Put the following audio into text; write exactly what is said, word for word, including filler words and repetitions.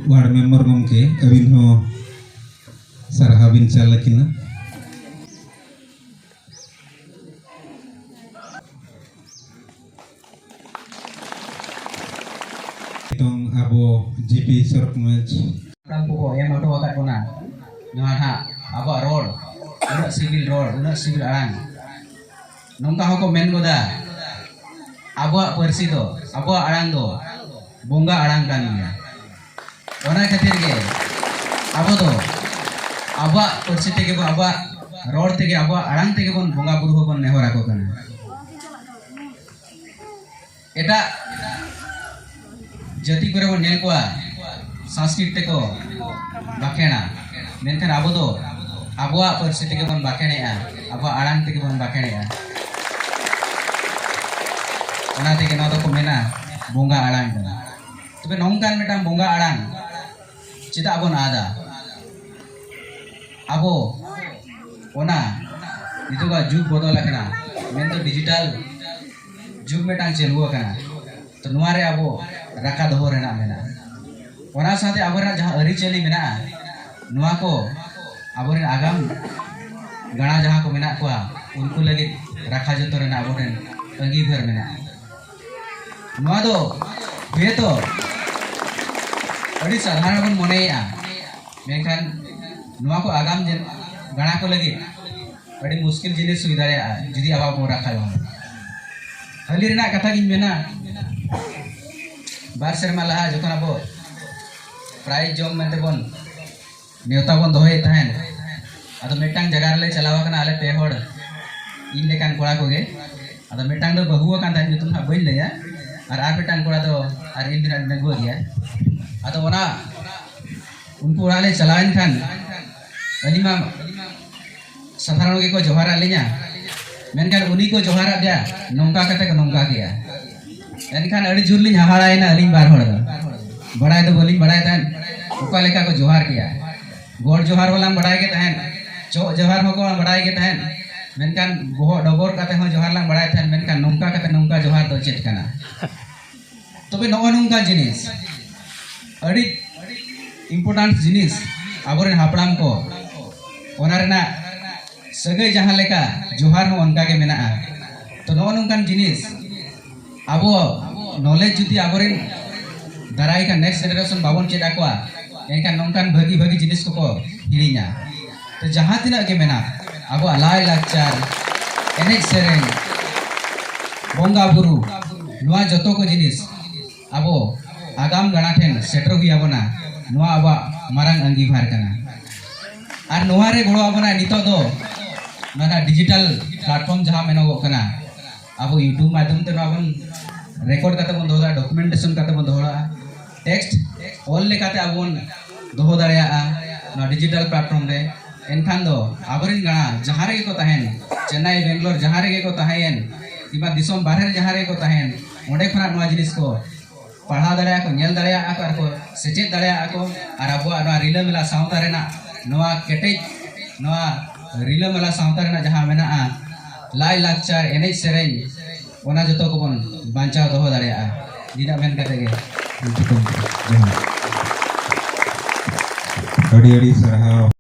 Word member ᱜᱚᱢᱠᱮ, ᱟᱹᱵᱤᱱ ᱦᱚᱸ ᱥᱟᱨᱦᱟᱣ ᱵᱤᱱ ᱪᱟᱞ ᱟᱹᱠᱤᱱᱟ᱾ ᱱᱤᱛᱚᱝ ᱟᱵᱚ ᱡᱤᱯᱤ ᱥᱚᱨᱚᱯᱚᱧᱪ ᱦᱟᱯᱲᱟᱢ ᱠᱚᱠᱚ ᱮᱢ ᱦᱚᱴᱚ ᱟᱠᱟᱫ ᱵᱚᱱᱟ, ᱱᱚᱣᱟ ᱱᱟᱦᱟᱜ ᱟᱵᱚᱣᱟᱜ ᱨᱚᱲ, ᱩᱱᱟᱹᱜ ᱥᱤᱵᱤᱞ ᱨᱚᱲ, ᱩᱱᱟᱹᱜ ᱥᱤᱵᱤᱞ ᱟᱲᱟᱝ, ᱱᱚᱝᱠᱟ ᱦᱚᱸᱠᱚ ᱢᱮᱱ ᱜᱚᱫᱟ, ᱟᱵᱚᱣᱟᱜ ᱯᱟᱹᱨᱥᱤ ᱫᱚ, ᱟᱵᱚᱣᱟᱜ ᱟᱲᱟᱝ ᱫᱚ ᱵᱚᱸᱜᱟ ᱟᱲᱟᱝ ᱠᱟᱱ ᱜᱮᱭᱟ᱾ ᱚᱱᱟ ᱠᱷᱟᱹᱛᱤᱨ ᱜᱮ ᱟᱵᱚ ᱫᱚ ᱟᱵᱚᱣᱟᱜ ᱯᱟᱹᱨᱥᱤ ᱛᱮᱜᱮ ᱵᱚᱱ, ᱟᱵᱚᱣᱟᱜ ᱨᱚᱲ ᱛᱮᱜᱮ, ᱟᱵᱚᱣᱟᱜ ᱟᱲᱟᱝ ᱛᱮᱜᱮ ᱵᱚᱱ ᱵᱚᱸᱜᱟ ᱵᱩᱨᱩ ᱦᱚᱸᱵᱚᱱ ᱱᱮᱦᱚᱨ ᱟᱠᱚ ᱠᱟᱱᱟ᱾ ᱮᱴᱟᱜ ᱡᱟᱹᱛᱤ ᱠᱚᱨᱮ ᱵᱚᱱ ᱧᱮᱞ ᱠᱚᱣᱟ, ᱥᱚᱝᱥᱠᱨᱤᱛ ᱛᱮᱠᱚ ᱵᱟᱠᱷᱮᱬᱟ, ᱢᱮᱱᱠᱷᱟᱱ ᱟᱵᱚ ᱫᱚ ᱟᱵᱚᱣᱟᱜ ᱯᱟᱹᱨᱥᱤ ᱛᱮᱜᱮ ᱵᱚᱱ ᱵᱟᱠᱷᱮᱬᱮᱜᱼᱟ, ᱟᱵᱚᱣᱟᱜ ᱟᱲᱟᱝ ᱛᱮᱜᱮ ᱵᱚᱱ ᱵᱟᱠᱷᱮᱬᱮᱜᱼᱟ᱾ ᱚᱱᱟ ᱛᱮᱜᱮ ᱱᱚᱣᱟ ᱫᱚᱠᱚ ᱢᱮᱱᱟ ᱵᱚᱸᱜᱟ ᱟᱲᱟᱝ ᱠᱟᱱᱟ᱾ ᱛᱚᱵᱮ ᱱᱚᱝᱠᱟᱱ ᱢᱤᱫᱴᱟᱝ ᱵᱚᱸᱜᱟ ᱟᱲᱟᱝ ᱪᱮᱫᱟᱜ ᱵᱚᱱ ᱟᱫᱟ? ᱟᱵᱚ ᱚᱱᱟ ᱱᱤᱛᱚᱜᱟᱜ ᱡᱩᱜᱽ ᱵᱚᱫᱚᱞ ᱟᱠᱟᱱᱟ, ᱢᱮᱱᱫᱚ ᱰᱤᱡᱤᱴᱟᱞ ᱡᱩᱜᱽ ᱢᱤᱫᱴᱟᱝ ᱪᱟᱹᱞᱩ ᱟᱠᱟᱱᱟ᱾ ᱛᱚ ᱱᱚᱣᱟ ᱨᱮ ᱟᱵᱚ ᱨᱟᱠᱟ ᱫᱚᱦᱚ ᱨᱮᱱᱟᱜ ᱢᱮᱱᱟᱜᱼᱟ᱾ ᱚᱱᱟ ᱥᱟᱶᱛᱮ ᱟᱵᱚᱨᱮᱱᱟᱜ ᱡᱟᱦᱟᱸ ᱟᱹᱨᱤᱪᱟᱹᱞᱤ ᱢᱮᱱᱟᱜᱼᱟ, ᱱᱚᱣᱟ ᱠᱚ ᱟᱵᱚᱨᱮᱱ ᱟᱜᱟᱢ ᱜᱟᱬᱟ ᱡᱟᱦᱟᱸ ᱠᱚ ᱢᱮᱱᱟᱜ ᱠᱚᱣᱟ, ᱩᱱᱠᱩ ᱞᱟᱹᱜᱤᱫ ᱨᱟᱠᱷᱟ ᱡᱚᱛᱚᱱ ᱨᱮᱱᱟᱜ ᱟᱵᱚᱨᱮᱱ ᱟᱹᱜᱤᱵᱷᱟᱨ ᱢᱮᱱᱟᱜᱼᱟ᱾ ᱱᱚᱣᱟ ᱫᱚ ᱦᱳᱭᱛᱳ ᱟᱹᱰᱤ ᱥᱟᱫᱷᱟᱨᱚᱱ ᱵᱚᱱ ᱢᱚᱱᱮᱭᱮᱫᱼᱟ, ᱢᱮᱱᱠᱷᱟᱱ ᱱᱚᱣᱟ ᱠᱚ ᱟᱜᱟᱢ ᱡᱮ ᱜᱟᱬᱟ ᱠᱚ ᱞᱟᱹᱜᱤᱫ ᱟᱹᱰᱤ ᱢᱩᱥᱠᱤᱞ ᱡᱤᱱᱤᱥ ᱦᱩᱭ ᱫᱟᱲᱮᱭᱟᱜᱼᱟ, ᱡᱩᱫᱤ ᱟᱵᱚ ᱵᱚᱱ ᱨᱟᱠᱷᱟ ᱡᱚᱝᱟ᱾ ᱦᱟᱹᱞᱤ ᱨᱮᱱᱟᱜ ᱠᱟᱛᱷᱟ ᱜᱤᱧ ᱢᱮᱱᱟ, ᱵᱟᱨ ᱥᱮᱨᱢᱟ ᱞᱟᱦᱟ ᱡᱚᱠᱷᱚᱱ ᱟᱵᱚ ᱯᱨᱟᱭᱤᱡᱽ ᱡᱚᱢ ᱢᱮᱱᱛᱮ ᱵᱚᱱ ᱱᱮᱣᱛᱟ ᱵᱚᱱ ᱫᱚᱦᱚᱭᱮᱫ ᱛᱟᱦᱮᱸᱫ, ᱟᱫᱚ ᱢᱤᱫᱴᱟᱝ ᱡᱟᱭᱜᱟ ᱨᱮᱞᱮ ᱪᱟᱞᱟᱣ ᱟᱠᱟᱱᱟ ᱟᱞᱮ ᱯᱮ ᱦᱚᱲ, ᱤᱧ ᱞᱮᱠᱟᱱ ᱠᱚᱲᱟ ᱠᱚᱜᱮ᱾ ᱟᱫᱚ ᱢᱤᱫᱴᱟᱝ ᱫᱚ ᱵᱟᱹᱦᱩ ᱟᱠᱟᱱ ᱛᱟᱦᱮᱸᱫ, ᱧᱩᱛᱩᱢ ᱦᱟᱸᱜ ᱵᱟᱹᱧ ᱞᱟᱹᱭᱟ, ᱟᱨ ᱟᱨ ᱢᱤᱫᱴᱟᱝ ᱠᱚᱲᱟ ᱫᱚ ᱟᱨ ᱤᱧ ᱫᱚ ᱦᱟᱸᱜ ᱰᱟᱺᱜᱩᱣᱟᱹ ᱜᱮᱭᱟ᱾ ᱟᱫᱚ ᱚᱱᱟ ᱩᱱᱠᱩ ᱚᱲᱟᱜ ᱞᱮ ᱪᱟᱞᱟᱣᱮᱱ ᱠᱷᱟᱱ, ᱟᱹᱞᱤᱧ ᱢᱟ ᱥᱟᱫᱷᱟᱨᱚᱱ ᱜᱮᱠᱚ ᱡᱚᱦᱟᱨᱟᱫ ᱞᱤᱧᱟ, ᱢᱮᱱᱠᱷᱟᱱ ᱩᱱᱤ ᱠᱚ ᱡᱚᱦᱟᱨᱟᱫ ᱫᱮᱭᱟ ᱱᱚᱝᱠᱟ ᱠᱟᱛᱮ ᱠᱚ ᱱᱚᱝᱠᱟ ᱠᱮᱜᱼᱟ᱾ ᱮᱱᱠᱷᱟᱱ ᱟᱹᱰᱤ ᱡᱳᱨ ᱞᱤᱧ ᱦᱟᱦᱟᱲᱟᱭᱮᱱᱟ ᱟᱹᱞᱤᱧ ᱵᱟᱨ ᱦᱚᱲ ᱫᱚ᱾ ᱵᱟᱲᱟᱭ ᱫᱚ ᱵᱟᱹᱞᱤᱧ ᱵᱟᱲᱟᱭ ᱛᱟᱦᱮᱸᱫ ᱚᱠᱟ ᱞᱮᱠᱟ ᱠᱚ ᱡᱚᱦᱟᱨ ᱠᱮᱜᱼᱟ᱾ ᱜᱚᱰ ᱡᱚᱦᱟᱨ ᱦᱚᱸᱞᱟᱝ ᱵᱟᱲᱟᱭ ᱜᱮ ᱛᱟᱦᱮᱸᱫ, ᱪᱚᱜ ᱡᱚᱦᱟᱨ ᱦᱚᱸᱠᱚ ᱵᱟᱲᱟᱭ ᱜᱮ ᱛᱟᱦᱮᱸᱫ, ᱢᱮᱱᱠᱷᱟᱱ ᱵᱚᱦᱚᱜ ᱰᱚᱜᱚᱨ ᱠᱟᱛᱮ ᱦᱚᱸ ᱡᱚᱦᱟᱨ ᱞᱟᱝ ᱵᱟᱲᱟᱭ ᱛᱟᱦᱮᱸᱫ, ᱢᱮᱱᱠᱷᱟᱱ ᱱᱚᱝᱠᱟ ᱠᱟᱛᱮ ᱱᱚᱝᱠᱟ ᱡᱚᱦᱟᱨ ᱫᱚ ᱪᱮᱫ ᱠᱟᱱᱟ? ᱛᱚᱵᱮ ᱱᱚᱜᱼᱚ ᱱᱚᱝᱠᱟ ᱡᱤᱱᱤᱥ ᱟᱹᱰᱤ ᱤᱢᱯᱚᱨᱴᱮᱱᱴ ᱡᱤᱱᱤᱥ ᱟᱵᱚᱨᱮᱱ ᱦᱟᱯᱲᱟᱢ ᱠᱚ, ᱚᱱᱟ ᱨᱮᱱᱟᱜ ᱥᱟᱹᱜᱟᱹᱭ ᱡᱟᱦᱟᱸ ᱞᱮᱠᱟ, ᱡᱚᱦᱟᱨ ᱦᱚᱸ ᱚᱱᱠᱟ ᱜᱮ ᱢᱮᱱᱟᱜᱼᱟ᱾ ᱛᱚ, ᱱᱚᱜᱼᱚ ᱱᱚᱝᱠᱟᱱ ᱡᱤᱱᱤᱥ ᱟᱵᱚ ᱱᱚᱞᱮᱡᱽ ᱡᱩᱫᱤ ᱟᱵᱚᱨᱮᱱ ᱫᱟᱨᱟᱭ ᱠᱟᱱ ᱱᱮᱠᱥᱴ ᱡᱮᱱᱟᱨᱮᱥᱚᱱ ᱵᱟᱵᱚᱱ ᱪᱮᱫ ᱟᱠᱚᱣᱟ, ᱮᱱᱠᱷᱟᱱ ᱱᱚᱝᱠᱟᱱ ᱵᱷᱟᱹᱜᱤ ᱵᱷᱟᱹᱜᱤ ᱡᱤᱱᱤᱥ ᱠᱚᱠᱚ ᱦᱤᱲᱤᱧᱟ᱾ ᱛᱚ, ᱡᱟᱦᱟᱸ ᱛᱤᱱᱟᱹᱜ ᱜᱮ ᱢᱮᱱᱟᱜ ᱟᱵᱚᱣᱟᱜ ᱞᱟᱭ ᱞᱟᱠᱪᱟᱨ, ᱮᱱᱮᱡ ᱥᱮᱨᱮᱧ, ᱵᱚᱸᱜᱟ ᱵᱩᱨᱩ, ᱱᱚᱣᱟ ᱡᱚᱛᱚ ᱠᱚ ᱡᱤᱱᱤᱥ ᱟᱵᱚ ᱟᱜᱟᱢ ᱜᱟᱲᱟ ᱴᱷᱮᱱ ᱥᱮᱴᱮᱨ ᱦᱩᱭ ᱟᱵᱚᱱᱟ᱾ ᱱᱚᱣᱟ ᱟᱵᱚᱣᱟᱜ ᱢᱟᱨᱟᱝ ᱟᱸᱜᱤᱵᱷᱟᱨ ᱠᱟᱱᱟ᱾ ᱟᱨ ᱱᱚᱣᱟ ᱨᱮ ᱜᱚᱲᱚ ᱟᱵᱚᱱᱟ ᱱᱤᱛᱚᱜ ᱫᱚ ᱱᱚᱣᱟ ᱰᱤᱡᱤᱴᱟᱞ ᱯᱞᱟᱴᱯᱷᱚᱨᱢ ᱡᱟᱦᱟᱸ ᱢᱮᱱᱚᱜᱚᱜ ᱠᱟᱱᱟ, ᱟᱵᱚ YouTube ᱢᱟᱫᱽᱫᱷᱚᱢ ᱛᱮ ᱱᱚᱣᱟ ᱵᱚᱱ ᱨᱮᱠᱚᱨᱰ ᱠᱟᱛᱮ ᱵᱚᱱ ᱫᱚᱦᱚ ᱫᱟᱲᱮᱭᱟᱜᱼᱟ, ᱰᱚᱠᱩᱢᱮᱱᱴᱮᱥᱚᱱ ᱠᱟᱛᱮ ᱵᱚᱱ ᱫᱚᱦᱚ ᱫᱟᱲᱮᱭᱟᱜᱼᱟ, ᱴᱮᱠᱥᱴ ᱚᱞ ᱞᱮᱠᱟᱛᱮ ᱟᱵᱚ ᱵᱚᱱ ᱫᱚᱦᱚ ᱫᱟᱲᱮᱭᱟᱜᱼᱟ ᱱᱚᱣᱟ ᱰᱤᱡᱤᱴᱟᱞ ᱯᱞᱟᱴᱯᱷᱚᱨᱢ ᱨᱮ᱾ ᱮᱱᱠᱷᱟᱱ ᱫᱚ ᱟᱵᱚᱨᱮᱱ ᱜᱟᱬᱟ ᱡᱟᱦᱟᱸ ᱨᱮᱜᱮ ᱠᱚ ᱛᱟᱦᱮᱱ, ᱪᱮᱱᱱᱟᱭ, ᱵᱮᱝᱜᱟᱞᱳᱨ, ᱡᱟᱦᱟᱸ ᱨᱮᱜᱮ ᱠᱚ ᱛᱟᱦᱮᱸᱭᱮᱱ, ᱠᱤᱝᱵᱟ ᱫᱤᱥᱚᱢ ᱵᱟᱦᱨᱮ ᱨᱮ ᱡᱟᱦᱟᱸ ᱨᱮᱜᱮ ᱠᱚ ᱛᱟᱦᱮᱱ, ᱚᱸᱰᱮ ᱠᱷᱚᱱᱟᱜ ᱱᱚᱣᱟ ᱡᱤᱱᱤᱥ ᱠᱚ ᱯᱟᱲᱦᱟᱣ ᱫᱟᱲᱮᱭᱟᱜᱼᱟ ᱠᱚ, ᱧᱮᱞ ᱫᱟᱲᱮᱭᱟᱜᱼᱟ ᱠᱚ, ᱟᱨ ᱠᱚ ᱥᱮᱪᱮᱫ ᱫᱟᱲᱮᱭᱟᱜᱼᱟ ᱠᱚ᱾ ᱟᱨ ᱟᱵᱚᱣᱟᱜ ᱱᱚᱣᱟ ᱨᱤᱞᱟᱹᱢᱟᱞᱟ ᱥᱟᱶᱛᱟ ᱨᱮᱱᱟᱜ ᱱᱚᱣᱟ ᱠᱮᱴᱮᱡ, ᱱᱚᱣᱟ ᱨᱤᱞᱟᱹᱢᱟᱞᱟ ᱥᱟᱶᱛᱟ ᱨᱮᱱᱟᱜ ᱡᱟᱦᱟᱸ ᱢᱮᱱᱟᱜᱼᱟ, ᱞᱟᱭ ᱞᱟᱠᱪᱟᱨ, ᱮᱱᱮᱡ ᱥᱮᱨᱮᱧ, ᱚᱱᱟ ᱡᱚᱛᱚ ᱠᱚᱵᱚᱱ ᱵᱟᱧᱪᱟᱣ ᱫᱚᱦᱚ ᱫᱟᱲᱮᱭᱟᱜᱼᱟ᱾ ᱱᱤᱱᱟᱹᱜ ᱢᱮᱱ ᱠᱟᱛᱮ ᱜᱮ ᱤᱧ ᱛᱷᱩᱠᱟᱹᱢ ᱠᱮᱫᱟ᱾ ᱡᱚᱦᱟᱨ᱾ ᱟᱹᱰᱤ ᱟᱹᱰᱤ ᱥᱟᱨᱦᱟᱣ᱾